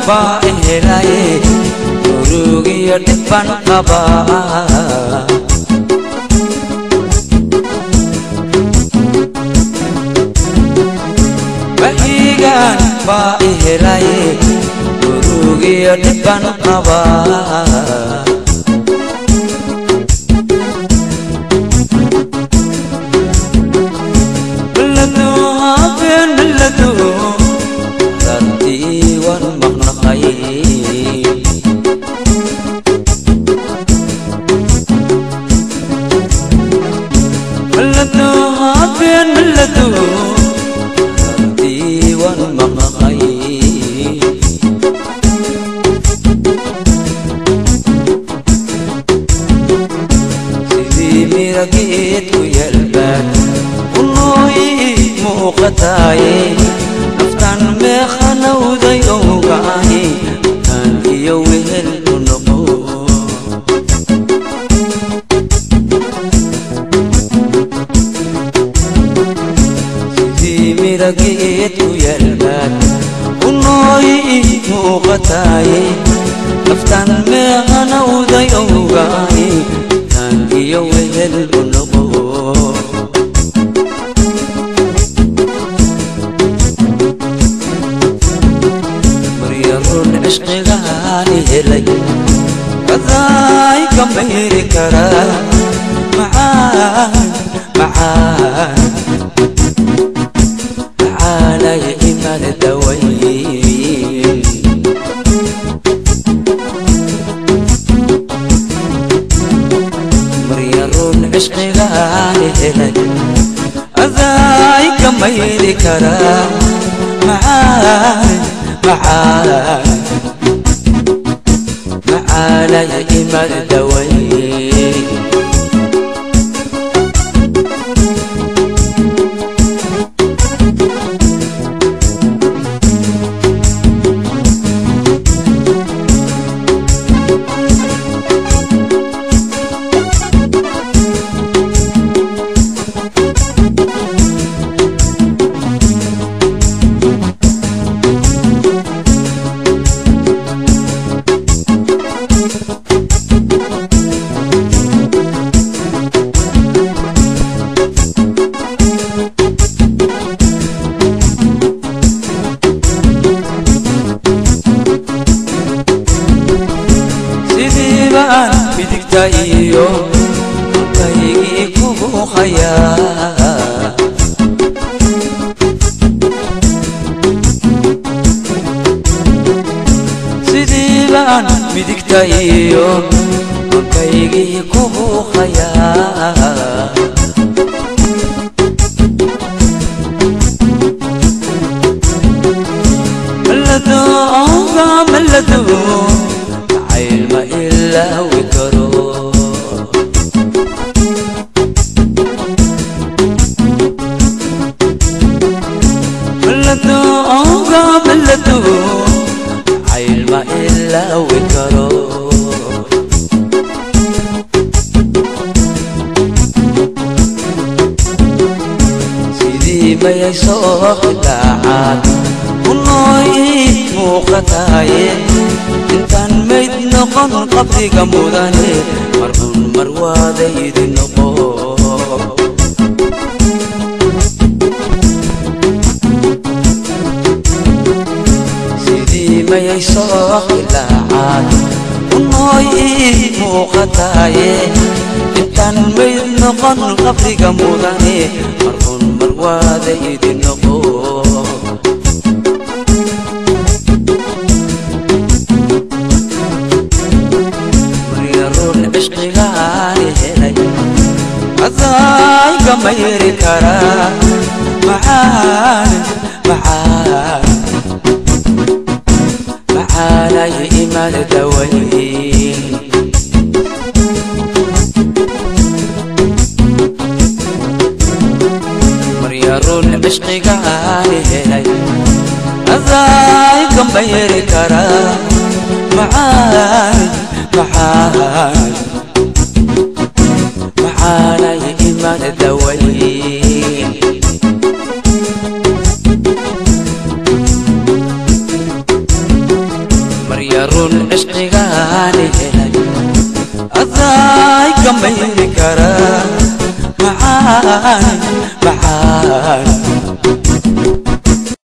Baa helay urugiyo dhibban qabaa. Mahiigaan baa helay urugiyo dhibban qabaa. Naftan meeqanawday ogaay tan iyo wehel u noqo. Sidii mirageed ku yalbaad unooy muuqataay naftan meeqanawday ogaay tan iyo wehel u noqo. Cishqigaani helay badaay ka mayri karaa macaan macaan macaanay imaad dawayn. Maryarun cishqigaani helay adaay ka mayri karaa macaan macaan macaanay imaad dawayn. Midigta iyo kaygii kugu hayaa sidii baan midigta iyo kaygii kugu hayaa. Malado malado jacayl ma ilaawi karo. Malado malado jacayl ma ilaawi karo. Sidii mayay soo xidaacaad unooy muuqataaye intaan mayd noqon qabriga mudane marun mar waadaydi noqo. Sidii mayay soo xidaacaad unooy muuqataaye intaan mayd noqon qabriga mudane marun mar waadaydi noqo. Cishqigaani helay adaay ka mayri karaa macaan macaan macaanay imaad dawayn. Maryarun cishqigaani helay adaay ka mayri karaa macaan macaan macaanay imaad dawayn. Cishqigaani helay aday ka mayri karaa. Macaani, macaani.